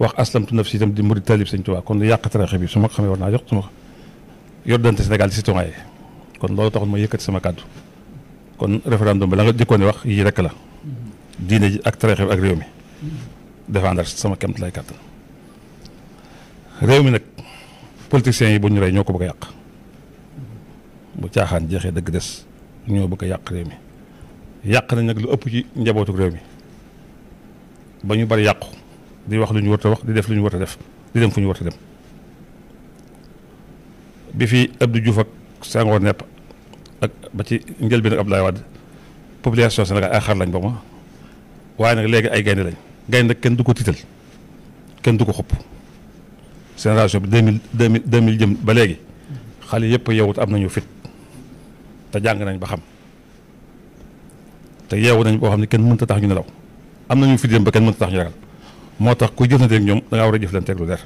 wax aslamtu nafsi itam di murid talib Sëñ Tuubaa kon lu yàq tariixa bi su ma ko xamee war naa jox su ma yor dante Sénégal di citoyen yi kon loolu taxoon ma yëkkati sama kàddu kon référendum bi la nga jëkkoon wax yii rek la diine ji ak tariixa bi ak réew mi défendre sama kemt lay kàttan réew mi nag politiciens yi bu ñu rey ñoo ko bëgg a yàq bu caaxaan jeexee dëgg des ñoo bëgg a yàq réew mi yàq nañ nag lu ëpp ci njabootu réew mi ba ñu bari yàqu di wax lu ñu war a wax di def lu ñu war a def di dem fu ñu war a dem bi fi Abdou Diouf ak Senghor nepp ak ba ci njëlbéen ak Abdoulaye Wade population Sénégal ay xar lañ ba ma waaye nag léegi ay gaynde lañ gaynde nag kenn du ko tiital kenn du ko xupp génération bi 2000 jëm ba léegi xale yëpp yeewut am nañu fit te jàng nañ ba xam te yeewu nañ boo xam ne kenn mënta tax ñu nelaw am nañu fit jëm ba kenn mënta tax ñu ragal moo tax ku jëflante ak ñoom da ngaa war a jëflante ak lu leer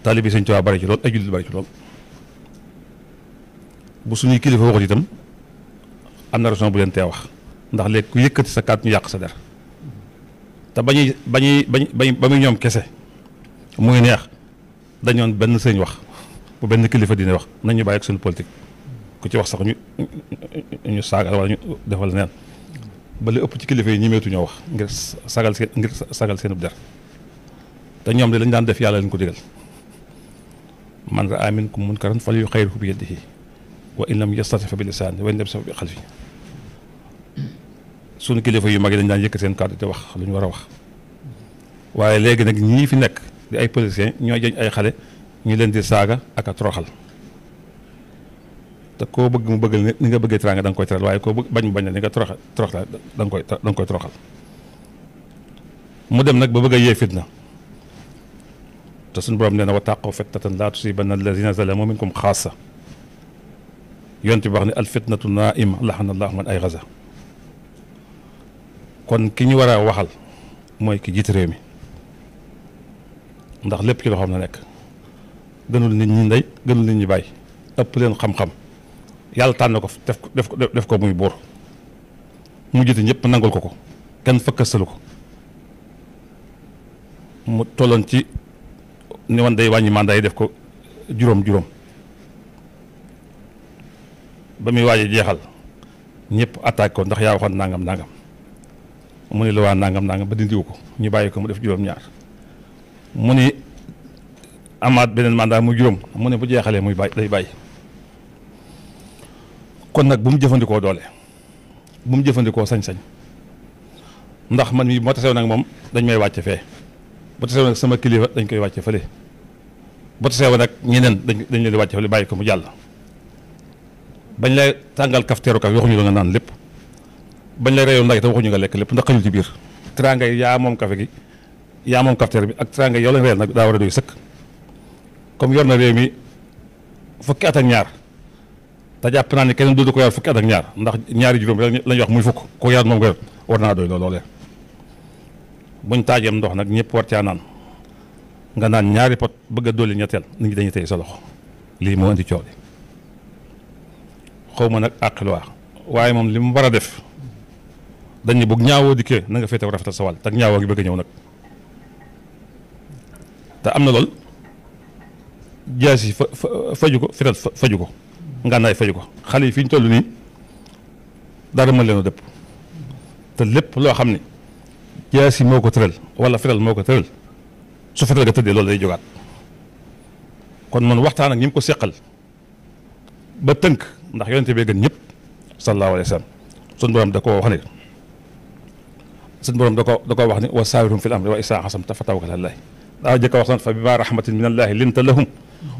taalibe Sëñ Tuubaa bari ci lool ay jullit bari ci lool bu suñuy kilifa waxut itam am na raison bu leen tee wax ndax léegi ku yëkkati sa kàddu ñu yàq sa der te ba muy ñoom kese muy neex dañoon benn sëñ wax bu benn kilifa dina wax nañ ñu bàyyi ak suñu politique ku ci wax sax ñu saagal wala ñu defal neen ba li ëpp ci kilifa yi ñimeetu ñoo wax ngir sagal seenub der te ñoom de lañ daan def yàlla lañ ko digal man raa minkum munkaran falyughayyirhu bi yadihi wa in lam yastati' fa bi lisaanihi wa in lam yastati' bi qalbihi suñu kilifa yu mag yi dañ daan yëkkat seen kàddu te wax lu ñu war a wax waaye léegi nag ñii fi nekk di ay politiciens ñoo jëñ ay xale ñu leen di saaga ak a toroxal te koo bëgg mu bëggal ni nga bëggee teraanga da nga koy teral waaye koo bëgg bañ mu bañ la ni nga toroxal da nga koy toroxal mu dem nag ba bëgg a yee fitna te suñu borom nee na wattaqu fitnatan laa tusiibanna allazina zalamu minkum xaassa yonent bi wax ne al fitnatu naa'ima laxana allahu man ayqaza kon ki ñu war a waxal mooy ki jiite réew mi ndax lépp ci loo xam ne nekk gënul nit ñi ndey gënul nit ñi bàyyi ëpp leen xam-xam yàlla tànn ko def ko muy buur mu jiite ñëpp nangul ko kenn fëkkastalu ko mu tolloon ci ni woon day wàññi mandat yi def ko juróom ba muy waaj a jeexal ñëpp attaque ko ndax yaa waxoon nangam mu ne la waa nangam ba dindiwu ko ñu bàyyi ko mu def juróom-ñaar mu ni amaat beneen mandat muy juróom mu ne bu jeexalee muy day bàyyi kon nag bu mu jëfandikoo doole bu mu jëfandikoo sañ-sañ ndax man mii moo tasew nag moom dañ may wàcce fee bu tasew nag sama kilifa dañ koy wàcce fële bu tasew nag ñeneen dañ leen di wàcce fële bàyyi ko mu jàll bañ lay tàngal kafteeru kaf waxuñu la nga naan lépp bañ lay reyoon ndax te waxuñu nga lekk lépp ndax xajul ci biir teraanga yi yaa moom kafe gi yaa moom kafteer bi ak teraanga yi yow lañ reyal nag daa war a doy sëkk comme yor na réew mi fukki at ak ñaar te jàpp naa ne kenn du ko yor fukki at ak ñaar ndax ñaari juróom lañuy wax muy fukk ko yor moom ko yor war naa doy loolee buñ taajeem ndox nag ñëpp war caa naan nga naan ñaari pot bëgg a dolli ñetteel nit ñi dañuy tey sa loxo lii moo indi coow li xaw ma nag àqilwaa waaye moom li mu war a def dañ ne bu ñaawoo dikkee na nga féete rafetal sa wàll te ñaawoo gi bëgg a ñëw nag te am na lool jaas yi faju ko fital faju ko ngànnaay faju ko xale yi fi ñu toll nii dara mën leen a dëpp te lépp loo xam ne jaas yi moo ko tëral wala fital moo ko tëral su fital nga tëddee loolu day jógaat kon man waxtaan ak ñi mu ko seqal ba tënk ndax yonente bee gën ñëpp sallallahu alayhi wa sallam suñu borom da koo wax ne suñu borom da koo wax ne wa saawirhum fil amri wa izaa azamta fatawakkal alallaahi daa jëkk a wax fa bimaa rahmatin min allaahi linta lahum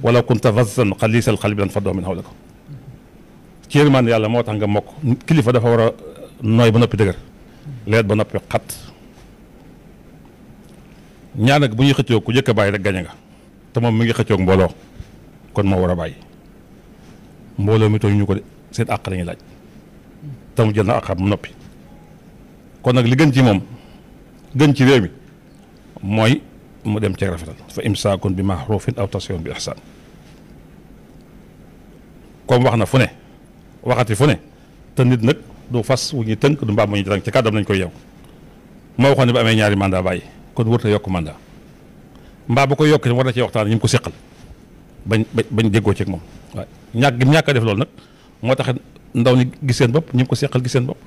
walaw kunta fazzan xaliisal qalbi lanfaddu min hawlika ci yërmande yàlla moo tax nga mokk kilifa dafa war a nooy ba noppi dëgër leet ba noppi xat ñaar nag bu ñuy xëccoo ku jëkk a bàyyi rek gañe nga te moom mi ngi xëccoog mbooloo kon moo war a bàyyi mbooloo mi tooñ ñu ko de seen àq lañuy laaj te mu jël na àqam mu noppi kon nag li gën ci moom gën ci réew mi mooy mu dem ceeg rafetal fa imsaakun bi ma'ruufin aw tasrihun bi ihsaan comme wax na fu ne waxati fu ne te nit nag du fas wu ñuy tënk du mbaam mu ñuy tënk ci kàddam nañ koy yow moo waxoon ne ba amee ñaari mandat bàyyi kon wërta yokk mandat mbaa bu ko yokkee war na cee waxtaan ñi mu ko seqal bañ déggoo ci ak moom waaye ñàkk a def loolu nag moo tax ndaw ñi gis seen bopp ñi mu ko seqal gis seen bopp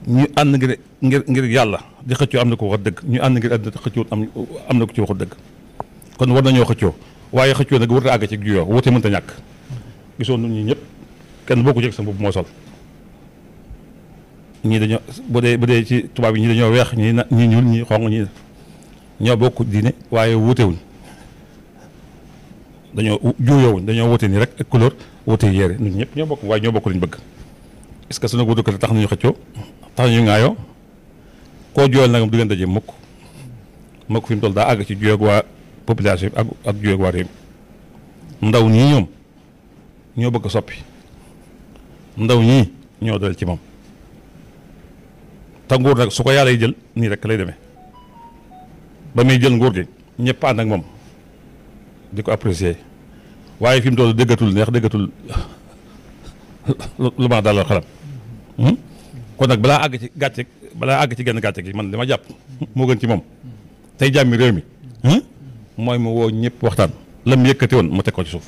ñu ànd ngir yàlla di xëccoo am na ko wax dëgg ñu ànd ngir àddina xëccoo am na ko ci waxu dëgg kon war nañoo xëccoo waaye xëccoo nag warut a àgg ci juyoo wute mënta ñàkk gisoon ñun ñi ñëpp kenn bokku ci sa mbubb moo sol ñii dañoo bu dee ci tubaab yi ñii dañoo weex ñii ñuul ñii xonq ñii ñoo bokk diine waaye wutewuñ dañoo juuyoowuñ dañoo wute nii rek ak couleur wute yére ñun ñëpp ñoo bokk waaye ñoo bokk liñ bëgg est-ce que sunu wutu ko tax nañu xëccoo tax nañu ŋaayoo koo jooyal nag du ngeen daje mukk fi mu toll daa àgg ci juyoog waa population bi ak juyoog waa réew mi ndaw ñii ñoom ñoo bëgg a soppi ndaw ñii ñoo dal ci moom te nguur nag su ko yàlla yi jël nii rek lay demee ba muy jël nguur gi ñëpp ànd ak moom di ko apprécier waaye fi mu toll déggatul neex déggatul lu ma dalal xelam kon nag balaa àgg ci genn gàcce gi man li ma jàpp moo gën ci moom tey jàmmi réew mi mooy mu woo ñëpp waxtaan lam yëkkati woon mu teg ko ci suuf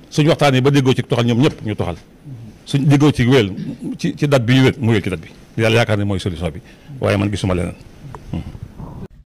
suñ waxtaan yi ba déggoo ci toxal ñoom ñëpp ñu toxal suñ déggoo ci wéel ci date bi ñu wéel mu wéel ci date bi yàlla yaakaar ne mooy solution bi waaye man gisuma leneen